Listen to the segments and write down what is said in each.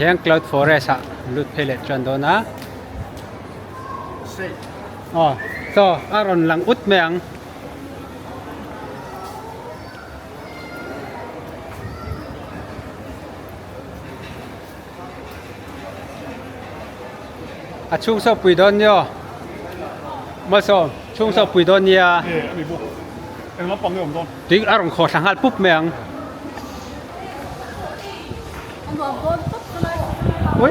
Hian cloud forest ah lut phei leh chuan dawn a aw chaw a rawn lang ut mai ang. A chhung saw pui dawn nia malsawm chhung saw pui dawn nia tui a rawn khawh thla nghal pup mai ang. Ui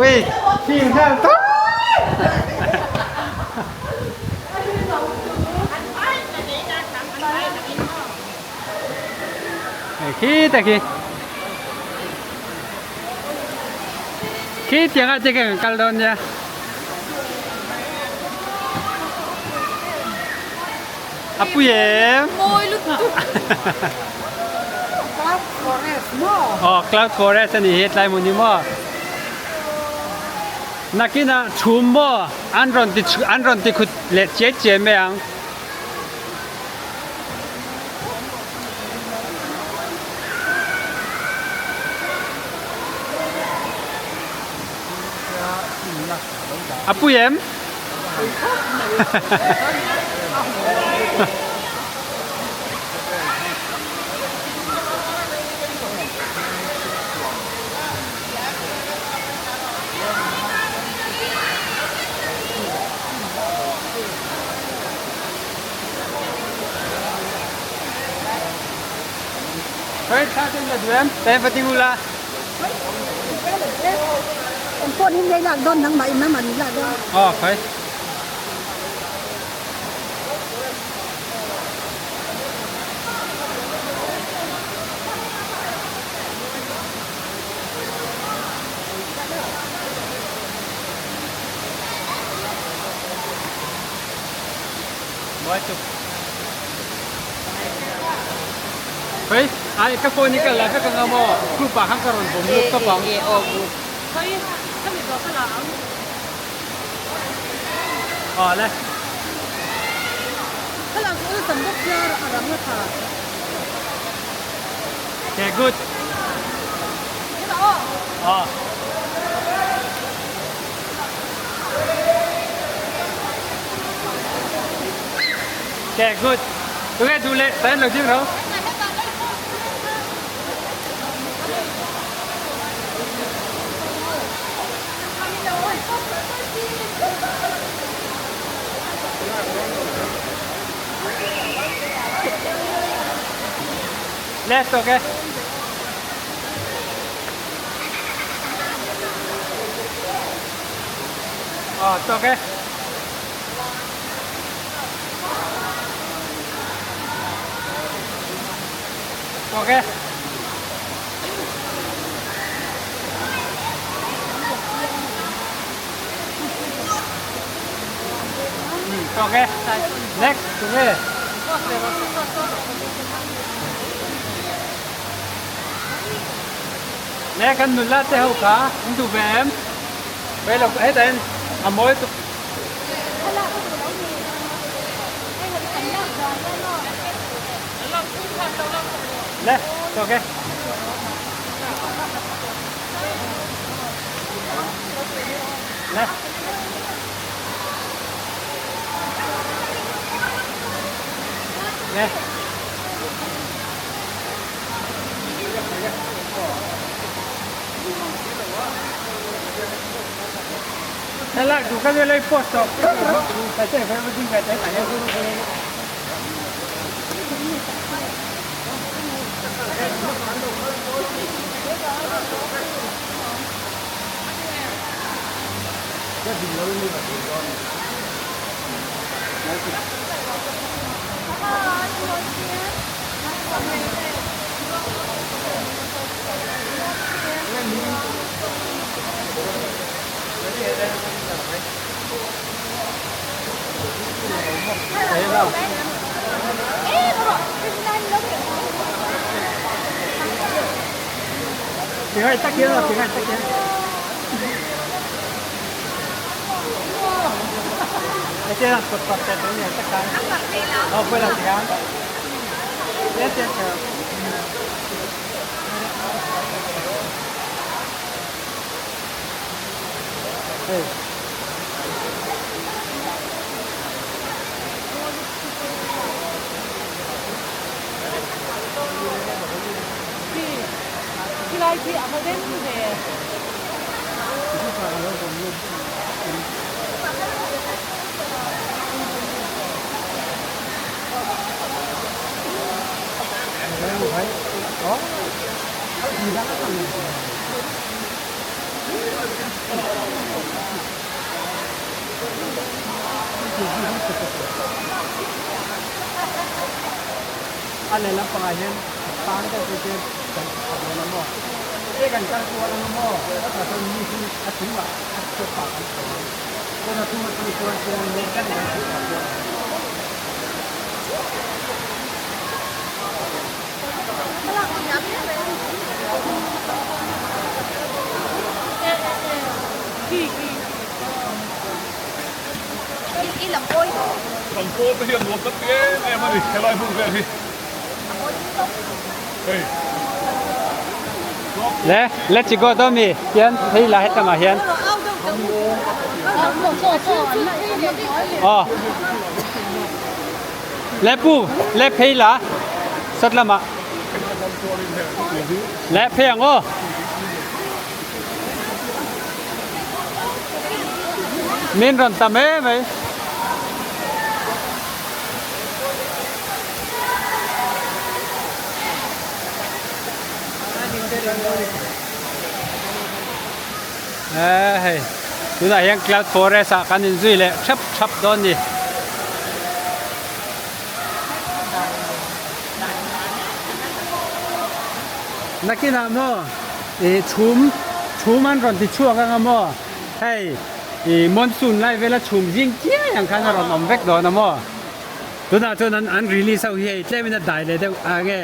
ui thing nghal tawp Khi ta khi. Khi tiang ah te kan kal dawn nia. A pui em? Mawi lutuk. Cloud forest maw? Oh, cloud forest ani hi tlai hmun hi maw? Nakinah chhum maw an rawn ti an rawn ti khut leh chiai chiai mai ang. A pui em? Hei thla te la duh em? Pen va ding ula. Eng pawh hi nei lak dawn nangmah in nangmah ni lak dawn. Aw khawi. Mawi tuk. Hei, ai ka phone hi ka la vek anga maw? Group ah khan ka rawn bawm lut tawp ang. Hei, khami zawh ka la ang. Aw le. Ka la zawh tam bawk sia a rang a tha. Okay, good. Aw. Okay, good. Tunge duh leh tan lo ding ro. Left, okay. Aw tawk e. Tawk e. Tawk e. Next, tunge. Nge kan nula te ho kha an duh ve em? Vei lo hetah hian a mawi tuk. Le, tawk e. Le. Le. Thlalak duh kha lai post tawh Hei. A lehlam pangah hian tang deuh te te kan khat dawn a maw? He kan kal kual ang a maw? A tah chuan mi hi a chungah a chhuak pah kan chho ang. Chuan a chung atang chuan chuan mek kan kan chhuk thla kual ang. Kan pawl te hian nuam kan ti em em a ni helai hmun vel hi hei. Le let's go to mi hian hei la hetlangah hian aw le pu le phei la sat lamah le phei ang aw. Min rawn ta mai mai. Hei tunah hian cloud forest ah kan inzui leh thap thap dawn ni. Nakinah maw ih chhum chhum an rawn ti chhuak anga maw hei ih monsoon lai vela chhum zing chiai ang khan a rawn awm vek dawn a maw tunah chuan an an release ho hi hei tlemin a dai leh deuh a nge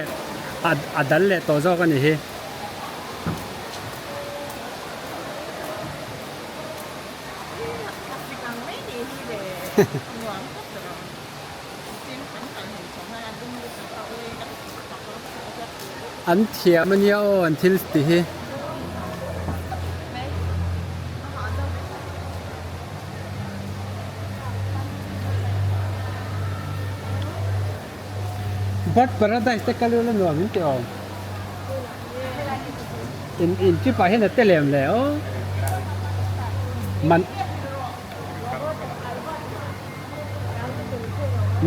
a a dal leh tawh zawk a ni hi. An thiam a nia aw an thil ti hi. Bird paradise te kal ila nuam in ti awm. In in trip ah hian a te lem le aw. Man.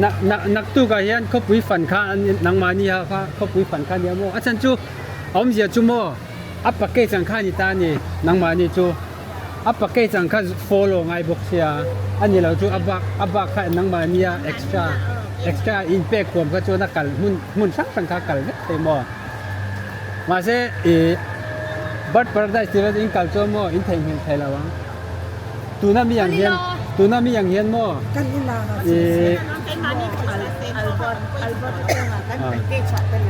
Nak nak naktuk ah hian khawpui fan kha nangmahni ha kha khawpui fan kha nia maw a chhan chu a awmzia chu maw a package ang kha a ni ta a ni nangmahni chu a package ang kha follow ngai bawk sia a ni lo chu a bak a bak kha nangmahni a extra extra in pek huam kha chuan a kal hmun hmun hrang hrang kha a kal vek thei maw mahse ih bird paradise tih in kal chuan maw in theihnghilh thei lo ang. Tuna mi ang hian tuna mi ang hian maw ih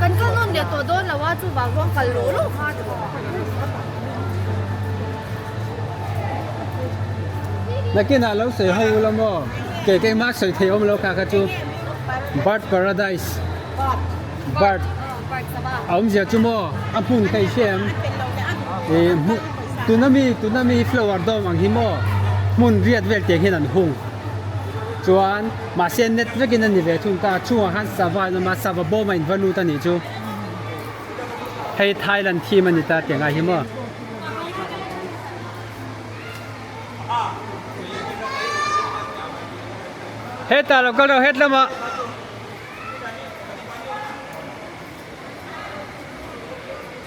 Kan kal nawn leh tawh dawn lo a chuvang ruang kal lawh lawh kha a Nakinah lo sawi ho ula maw ke keimah sawi thei awm lo kha kha chu Bird Paradise Bird a awmzia chu maw a hmun ka i hria em ih hmun tuna mi tuna mi flower dome ang hi maw hmun riat vel tiang hian an hung chuan mahse net vekin a ni ve thung ta chungah khan sava an awm a sava bawm a in va lut a nih chu hei Thailand theme a ni ta tiang ah hi maw. Hetah lo kal rawh het lamah.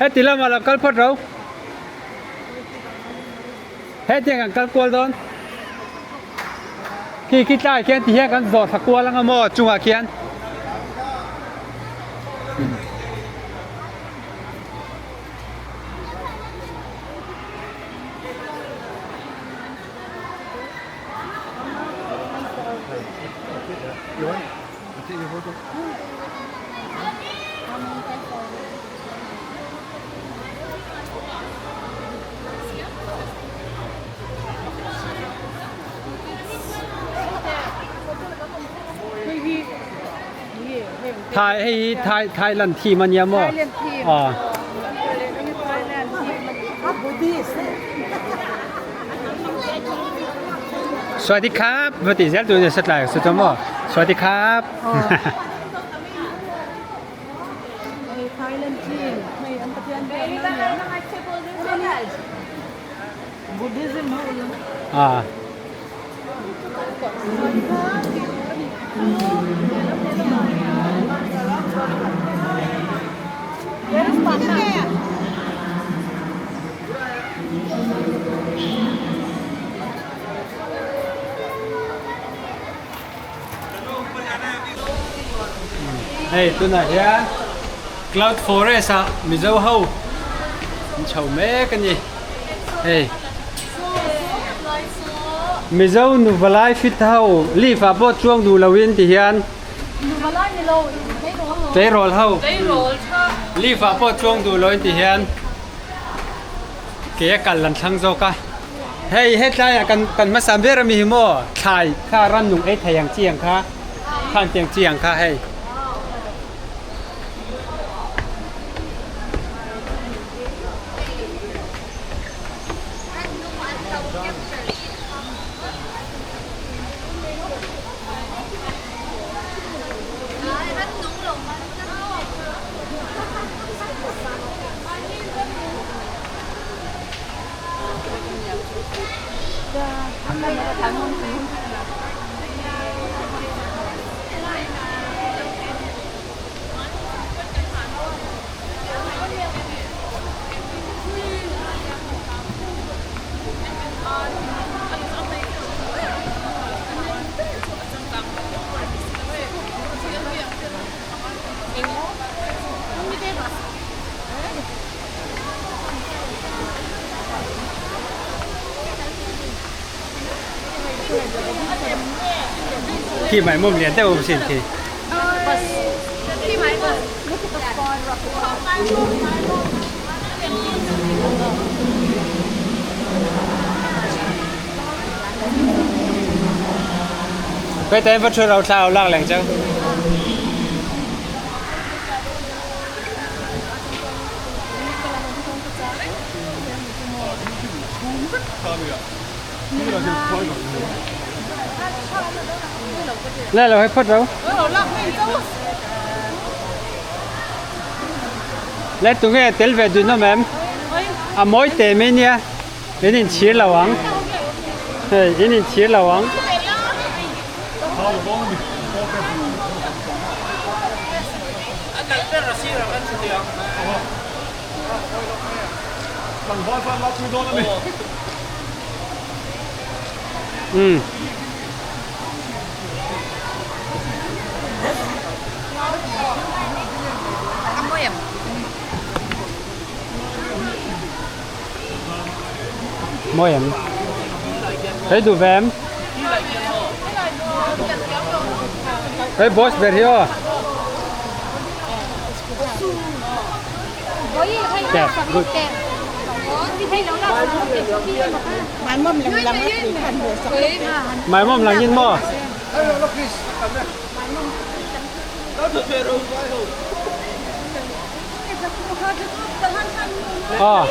Heti lamah lo kal phawt ro. Hetiang kan kal kual dawn. Khi khi tlai khian ti hian kan zawh thla kual anga maw chungah khian. Thai hei hi Thai Thailand theme a nia maw? Thailand theme. Aw. A Buddhist. Sawati khap va tih zel tur a ni satlai chu chuan maw sawati khap. Ah. Hei tunah hian cloud forest ah mizo ho an chho mek a ni hei mizo nuvalai fit ho leaf ah pawh chuang duh lo in ti hian tleirawl ho leaf ah pawh chuang duh lo in ti hian Ke a kal an thlang zawk a, hei hetlaiah kan kan hmasa ber ami hi maw thlai kha rannung ei thei ang chi ang kha khang tiang chi ang kha hei. Khi mai mum lian deuh awm sin khi. Cái tên vẫn chưa đâu sao lắc lẻng chứ. Lai lo hei phawt ro. Lai tu nge tel ve dun awm em? A mawi teh mai nia. In inchhir lo ang. Hei in inchhir lo ang. Umm. Mawi em? Hei duh ve em? Hei boss ber hi aw. Mai mawm lang in maw? Aw.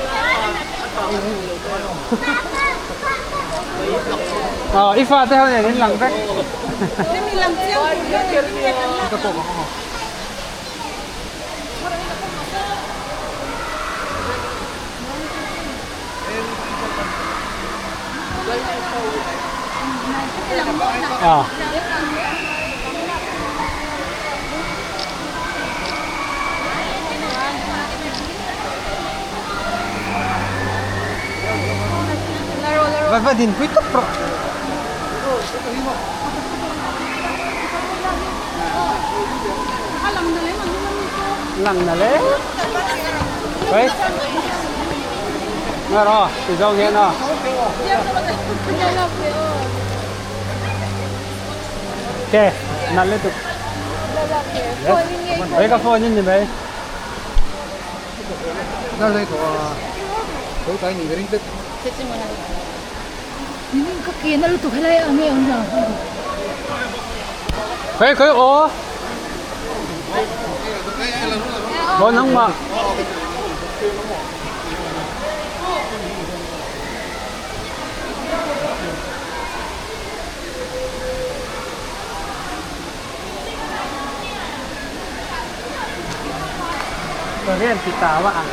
Aw, i fate ho nen in lang vek. À. Va va din pui tawp rawh. Lang na le. Hei. Nga ro, ti zawng hian aw. Ke, nalh lutuk. Yes. Hei ka phone in ni mai. Khoi khoi aw. Aw nangmah. Korean ti tau a ang.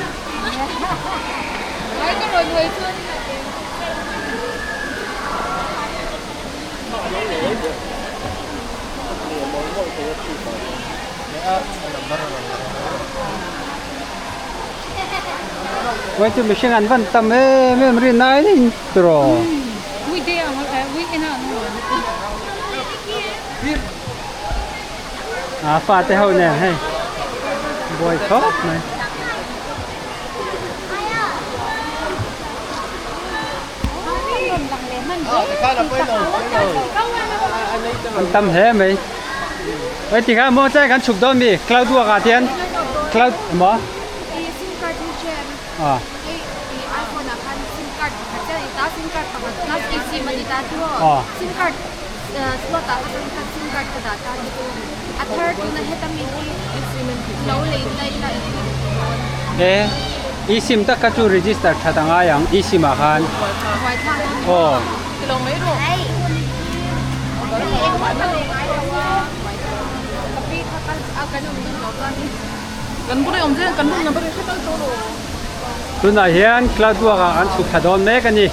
Wai chu mihring an van tam em em rin ai in tiraw. A fate ho nen hei buai khawp mai. An tam hle mai. Hei tikha maw chai kan chhuk dawn mi cloud work ah tian cloud maw. A iPhone ah khan sim card pakhat chiah a ni ta sim card pakhat chu sim a ni ta chu sim card slot ah kha chuan sim card ka dah ta ni chu a thar tuna heta mi hi lo lei ta ila eng nge ni dawn. E i sim tak kha chu register that a ngai ang i sim ah khan aw. Tunah hian cloud work ah an chhuk thla dawn mek a ni.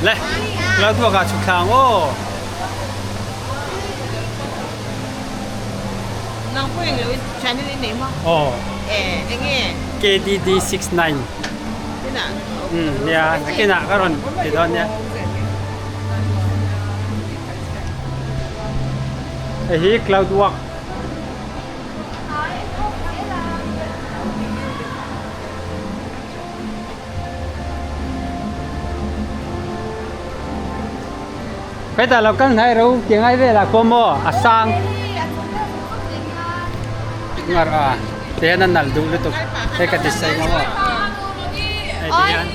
Le, cloud work ah chhuk thla ang aw. Aw. KDD69. Nia, nakinah ka rawn ti dawn nia. Hei hi cloud work. Hetah lo kal hnai ro ti ngai velah pawh maw a sang ngar a ti hian a nalh duh lutuk hei ka ti sawi ngam aw hei ti hian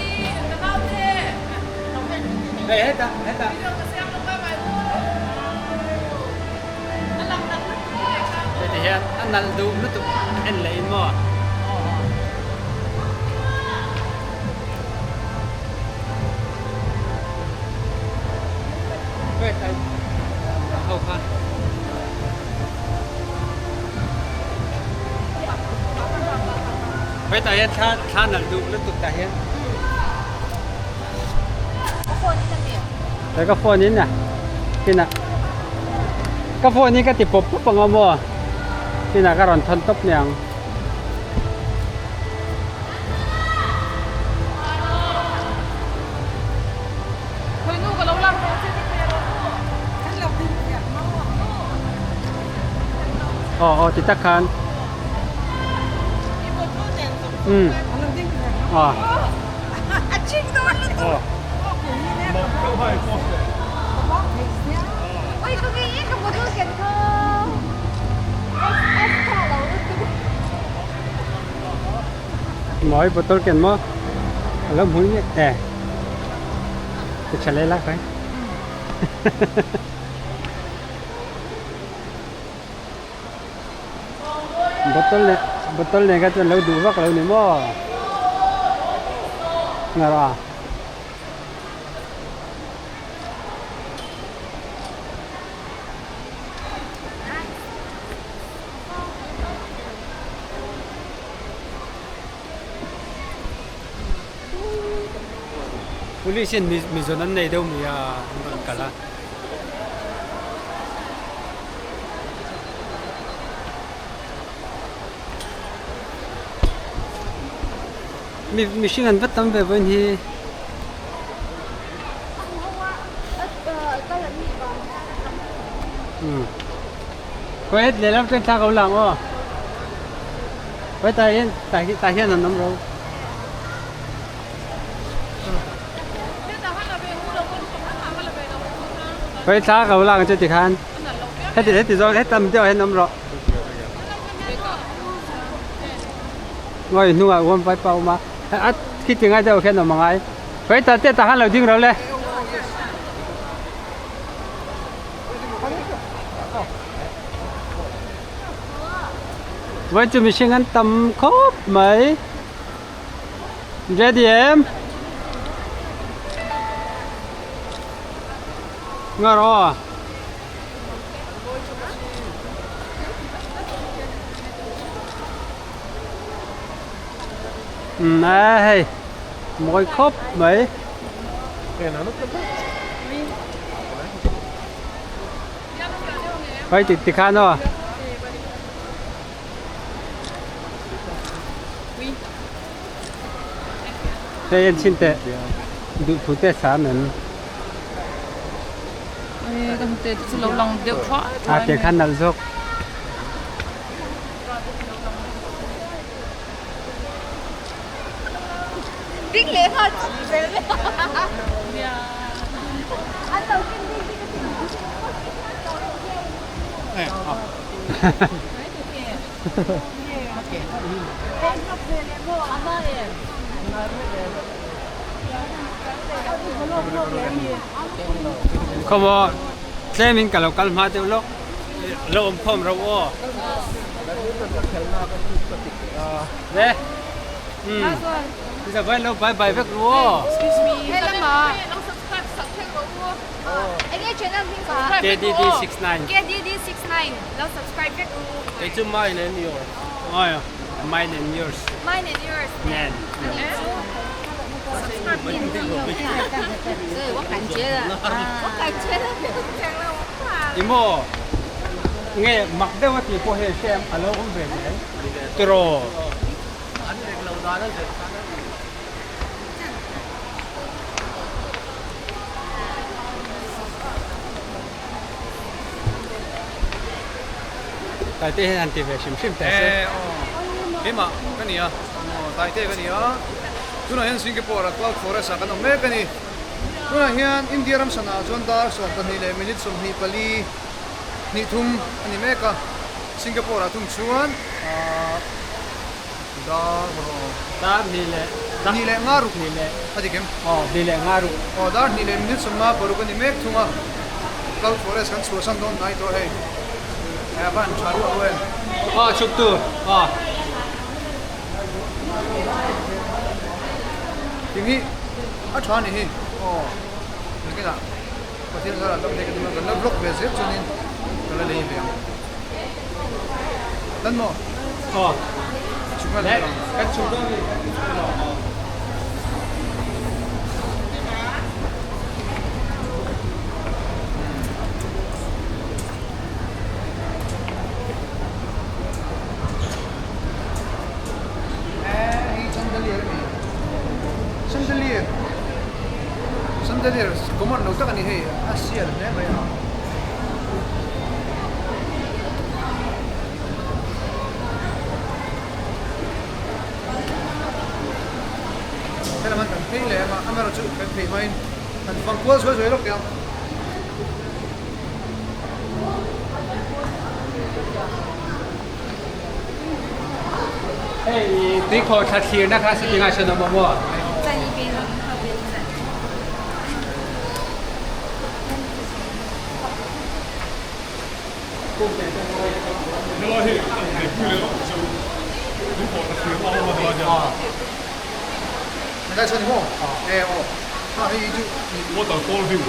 hei hetah hetah. Heti hian a nalh duh lutuk en leh in maw? Ho kha. Hetah hian thla thla nalh duh lutuk tah hian. He ka phone in a kinah ka phone hi ka ti pawp pawp ang a maw kinah ka rawn thawn tawp mai ang. Aw aw ti tak khan umm aw. Mawi bottle ken maw a lo hmui nge e ti tha leh lai khai bottle leh bottle nen kha chuan lo duh vak lo ni maw ngar a. Police hian mizawn an nei deuh mai a an rawn kal a. Mi mihring an va tam ve vawiin hi. Khawi het lehlam chuan thla ko lang aw. Khawi tah hian tah hian an awm ro. Khawi thla ko lang chu tikhan heti heti zawng hetam deuh hian awm rawh. Ngawi hnungah uam vai pa awm a a khiti ngai deuh khian awm angai. Khawi tah te tah khan lo ding ro le. Vawi chu mihring an tam khawp mai. Ready em? Ngar aw. Umm a hei mawi khawp mai. Hei ti tikhan aw. Hei en chhin teh duh thu te sa men. A te khan nalh zawk. Khawmaw tlemin ka lo kal hma deuh lawk lo awm khawm ro aw. Le umm Isabel lo bye bye vek ru aw. KDD69. KDD69 lo subscribe vek ru. Kei chu mine and yours. Oi mine and yours. Mine and yours nen. Emaw nge mak deuh a tih pawh hian hriam a lo awm ve zel tiraw. Taite hian han ti ve hrim hrim teh se. E aw keimah ka ni a, aw Taite ka ni a, tunah hian Singapore ah Cloud Forest ah kan awm mek a ni. Tunah hian India ram sanah chuan dar 12 leh minute 24 hnih thum a ni mek a, Singapore ah thung chuan ahh dar rawh Dar hnih leh hnih leh nga ruk hnih leh a dik em? Aw hnih leh nga ruk. Aw dar hnih leh minute 56 a ni mek thung a, Cloud Forest kan chhuahsan dawn hnai tawh hei. A van tha ruah ruah em? Aw chhuk tu aw. Ting hi a tha ni hi aw nakinah Pathian zarah dam thei ka tum a kan la vlog ve zel chuanin ka la lei ve ang. Dan maw? Aw. Chhuk ngat vel ang. Kan chhuk dawn ni. Kan chhuk dawn. Hei chandelier a ni. Chandelier chandelier common lo tak a ni hei a sial hle mai a. Helam an kan phei leh ang a amaherawhchu kan phei hmain kan fang kual zuai zuai lawk teh ang. Hei tuikhawh thla thlirna kha sitting ah sawn a awm a maw? Helai hi leipui leh lawk chu tuikhawh thla thlirna a awm a helai hian. Helai sawn i maw? E aw. Ha hei chu Waterfall view.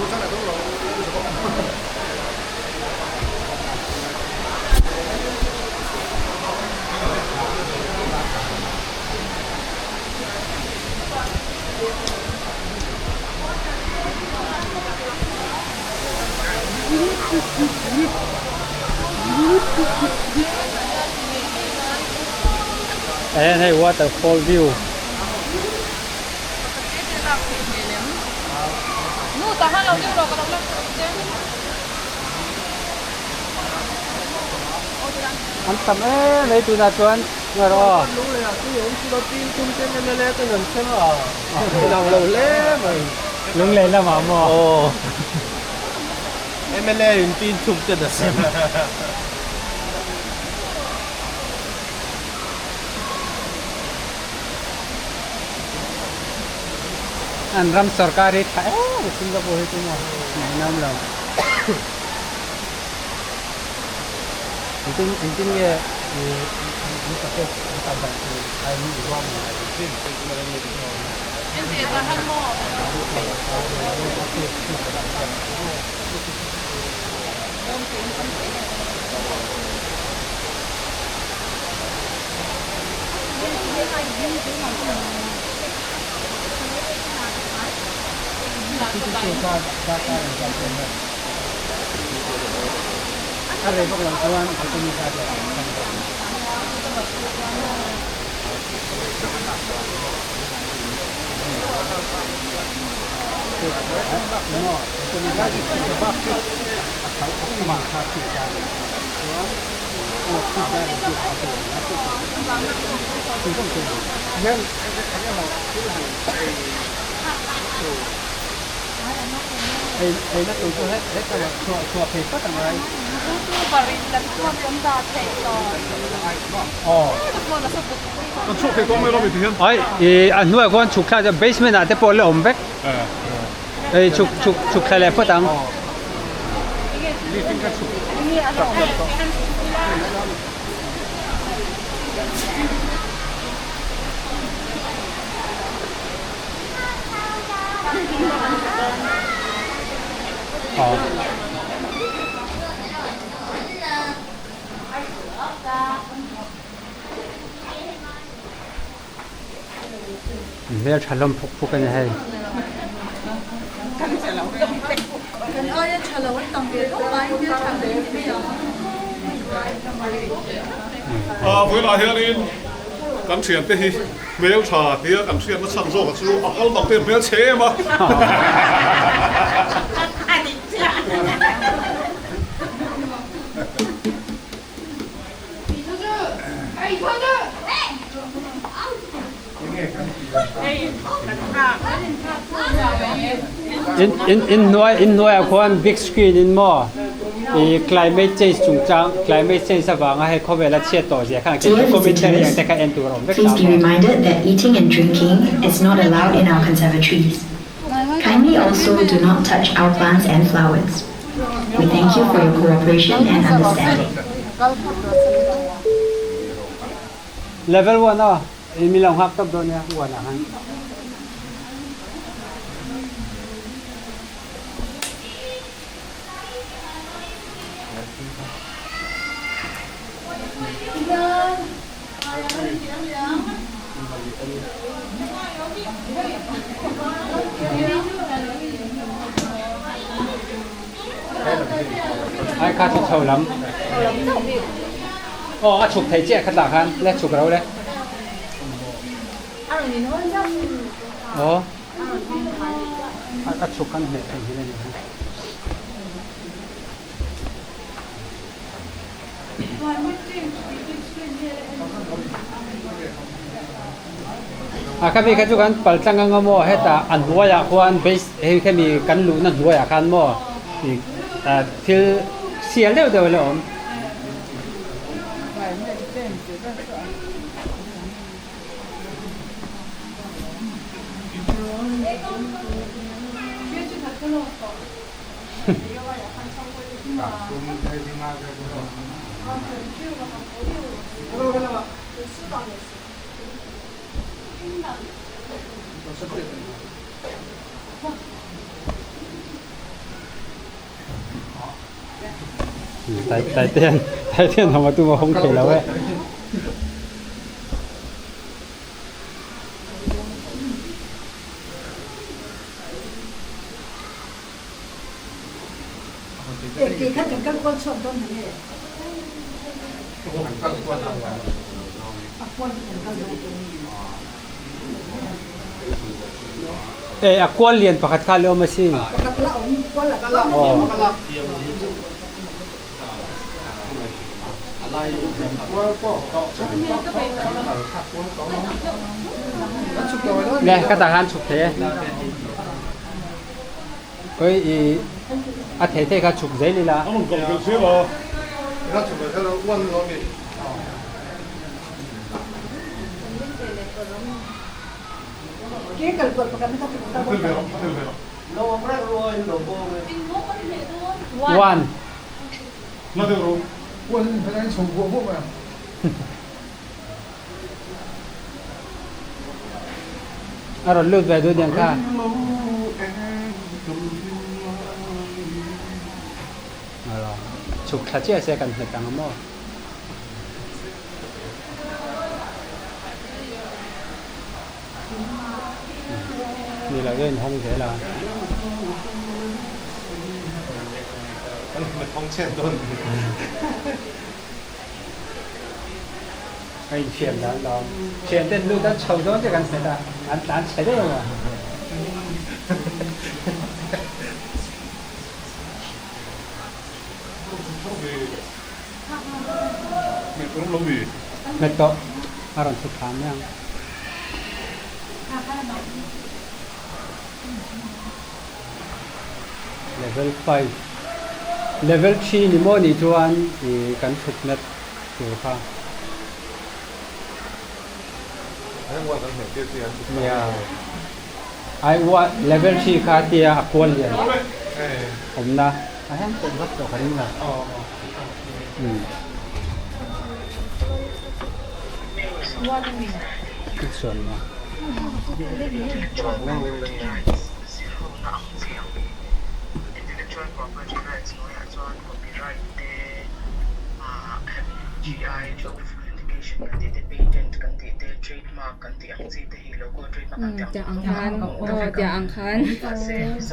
Ayan hei waterfall view. An tam em mai tunah chuan ngaih rawh aw. Lunglei lamah maw? MLA in tin thum ten a sem. An ram sorkar hi tha em Singapore hi chu maw ngaihnawm lo. Engtin engtin nge ih an package an kal dan tur a in ruah maw? Ei na tur chu heta chhuah chhuah phei phawt ang ai. Kan chhuak thei tawh mai lo mi ti hian. Ai i a hnuaiah khuan chhuk thlak chuan basement ah te pawh la awm vek. Ei chhuk chhuk chhuk thla leh phawt ang. Hmel tha hlawm phuk phuk a ni hei. Vawilah hianin kan thiante hi hmel tha tia kan hriatna chhan zawk chu a kal bang te hmel chhe em a. In in in hnuai in hnuaiah khuan big screen in maw ih climate change chungchang climate change avanga hei khawvel a chhiat tawh zia khan Dear commentary ang visitors, te kha en tur a awm vek please ta be maw. reminded that eating and drinking is not allowed in our conservatories. Kindly also do not touch our plants and flowers. We thank you for your cooperation and understanding. Level one aw i min lo nghak tawp dawn nia one ah khan. Ai kha chu chho lam. Aw a chhuk thei chiah kha tah khan le chhuk ro le. Aw a chhuk kan hmeh thei hi le ni. A khami kha chu kan pal tlang anga maw hetah a hnuaiah khuan base hei khami kan luhna hnuaiah khan maw ih thil sial deuh deuh a la awm. Tai tai te an hawng a tum a hawng thei lo e. E a kual lian pakhat kha le awm asin. Aw. Le ka tah khan chhuk thei e. Koi i a thei thei kha chhuk zel ila. One. A rawn lut ve duh nen kha. Chhuk thla chiah se kan hmet ang a maw. Ni lo in hawng zel a. A inthiam dan lawm. Thian ten lut an chho dawn che kan hmet a, an tlan chhe deuh a. Hmet tawh a rawn chhuk thla mai ang. Level 5 Level 3 ni maw nih chuan ih kan chhuk nat tur kha. Nia ai ua level 3 kha tia a kual lian awmna a hian pawh vak tawh ka ring lo. Umm.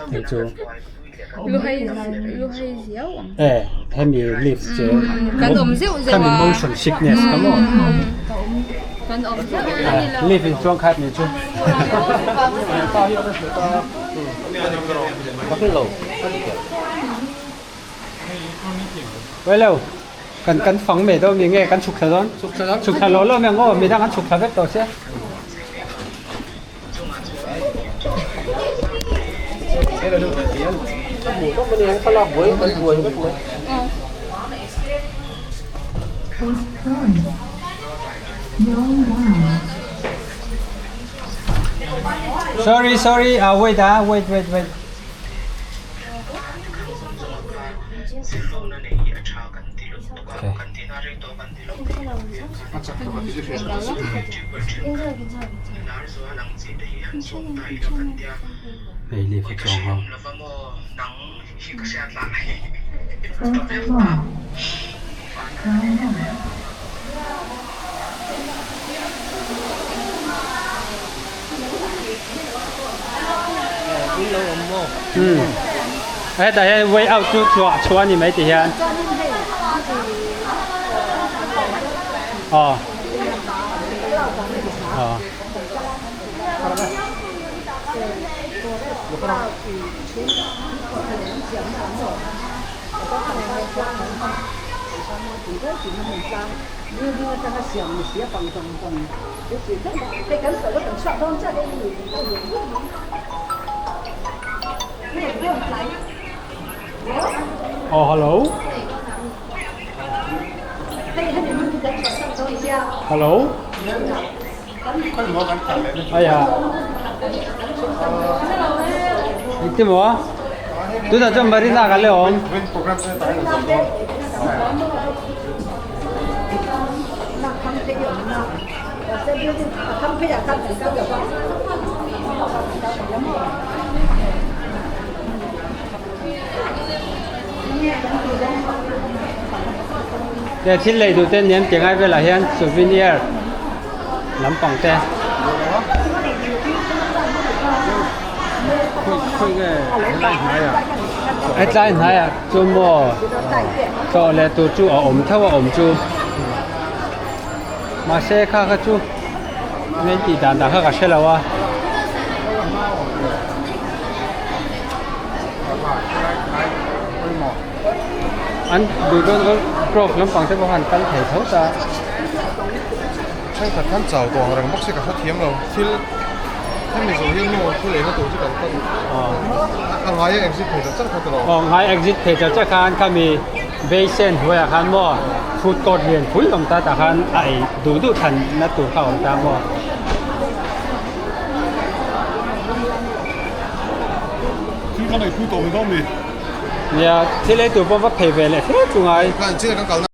Hei chu e hemi leaves che khami motion sickness kha maw leaf in chuang khat nih chu. Hello kan kan fang mai dawn mi nge kan chhuk thla dawn chhuk thla lo lo mai ang aw midang an chhuk thla vek tawh sia. Sorry sorry ah wait ah wait wait wait. Hei lehkha chuang ho. Umm hetah hian way out chu chhuah chhuah a ni mai ti hian aw aw. Aw hello hello Aiya engti maw tunah chuan Marina kan la awm. He thil lei duh te nian ke ngai velah hian souvenir lampang te hetlai hnaiah chu maw tlawh leh tur chu a awm theuh a awm chu mahse kha kha chu main tih dan dan kha ka hre lo a. An duh dawn dawn grove lampang te pawh khan kal thei tho ta. Thenkhat khan chau tawh ang reng bawk se ka hrethiam lo. Thil hemi zawh hian maw thu lehna tur chu kan pan a ngai a exit thei char char kha tawh lo. Aw ngai exit thei char char khan khami basin hnuaiah khan maw food court lian pui awm ta tah khan a ei duh duh thlan na tur kha a awm ta maw. Thil kan ei pui tawh mai dawn mi. Nia thil ei tur pawh va phei ve leh hle chu ngai. Kan chin kan kalna.